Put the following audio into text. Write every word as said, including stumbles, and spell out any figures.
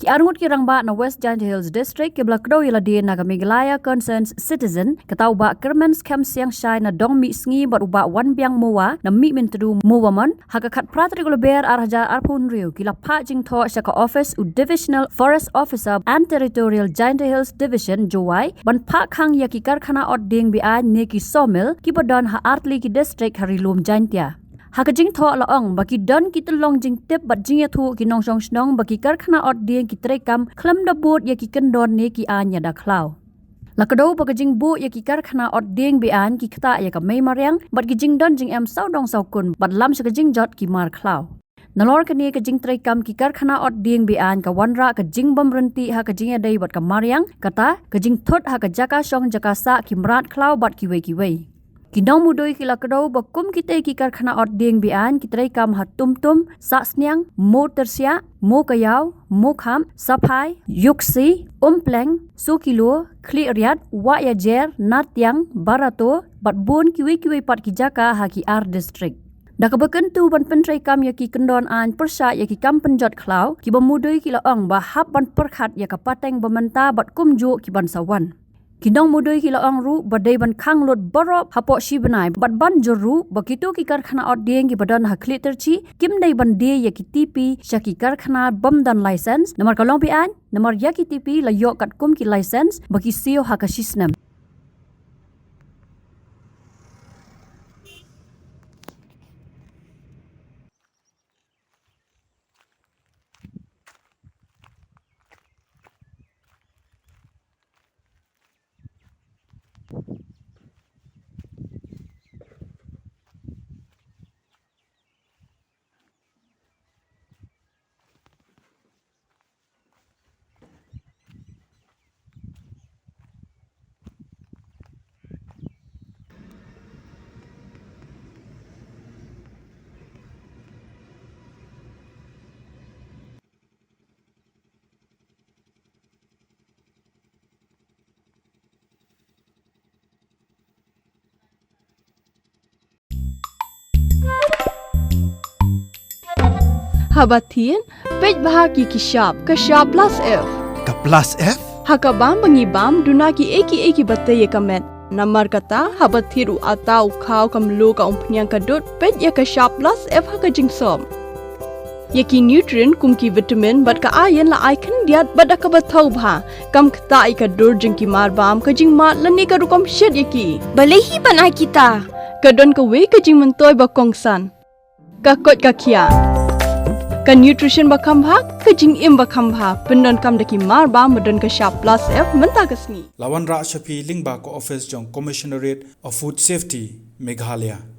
Arngut ki rangbah na West Jaintia Hills District kiba la kdew ïa lade na ka Meghalaya Concerned Citizen, kata u Bah Kyrmen Skhem Siangshai na Dongmihsngi bad u Bah Wanbiang Mowa na Mihmyntdu Mowamon, ha ka khatphra tarik u Lber ar hajar arphew hynriew ki la phah jingthoh sha ka office u Divisional Forest Officer and Territorial Jaintia Hills Division, Jowai, ban phah khang ïa ki karkhana ot dieng be-aiñ ne ki sawmill kiba don ha artylli ki district ha Ri Lum Jaintia. Ha ka jingthoh la ong ba ki don ki tyllong jingtip bad jingïathuh ki nongshong shnong ba ki karkhana ot dieng ki treikam khlem da bud ïa ki kyndon ne ki aiñ ïada khlaw. La kdew ba ka jingbuh ïa ki karkhana ot dieng be-aiñ ki ktah ïa ka mei mariang bad ki jingdon jingem sawdong sawkun bad lam sha ka jingjot ki mar khlaw. Nalor kane ka jingtreikam ki karkhana ot dieng be-aiñ ka wanrah ka jingbymryntih ha ka jingïadei bad ka mariang, kata ka jingthut ha ka jaka shong jaka sah ki mrad khlaw bad kiwei kiwei. Ki nongmudui ki la kdew ba kum kitei ki karkhana ot dieng be-aiñ ki treikam ha Tumtum, Sahsniang, Mowtyrsiah, Mowkaïaw, Mowkham, Saphai, Iooksi, Umpleng, Sokilo, Khliehriat, Wahiajer, Nartiang, Barato bad bun kiwei kiwei pat ki jaka ha ki ar district. Da kaba kyntu ban pyntreikam ïa ki kyndon aiñ pyrshah ïa ki kam pynjot khlaw, kiba mudui ki la ong ba hap ban pyrkhat ïa ka pateng ba mynta bad kumjuh ki ban sa wan. Ki nongmudui ki la ong ruh ba dei ban khang lut baroh hapoh shi bnai bad ban jur ruh ba kito ki karkhana ot dieng kiba don ha Khliehtrachih kim dei ban die ïa ki tipi sha ki karkhana bym don license namar ka long be-aiñ, namar ïa ki tipi la ïoh katkum ki license ba ki siew ha ka shi snem. Haba thied, peit bha ïa ki shap, ka shap plus F. Ka plus F? Ha ka bam ba ngi bam, duna kiei kiei kiba tei ïa ka met. Namar kata, haba thied u atta, u khaw, ka mluh, ka umphniang, ka dud, peit ïa ka shap plus F ha ka jingsop. Ïa ki nutrient kum ki vitamin bad ka iron la ai khyndiat bad da kaba thaw bha. Kam ktah ïa ka dur jong ki marbam, ka jingmad lane ka rukom shet ïa ki. Balei hi ban ai kita? Ka don kawei ka jingmyntoi ba kongsan. Ka koit ka khiah. Ka nutrition ba kham bha, ka jingim ba kham bha. Pyndonkam da ki marbam ba don ka shap plus F mynta ka sngi. La wanrah sha phi lyngba ka office jong Commissionerate of Food Safety, Meghalaya.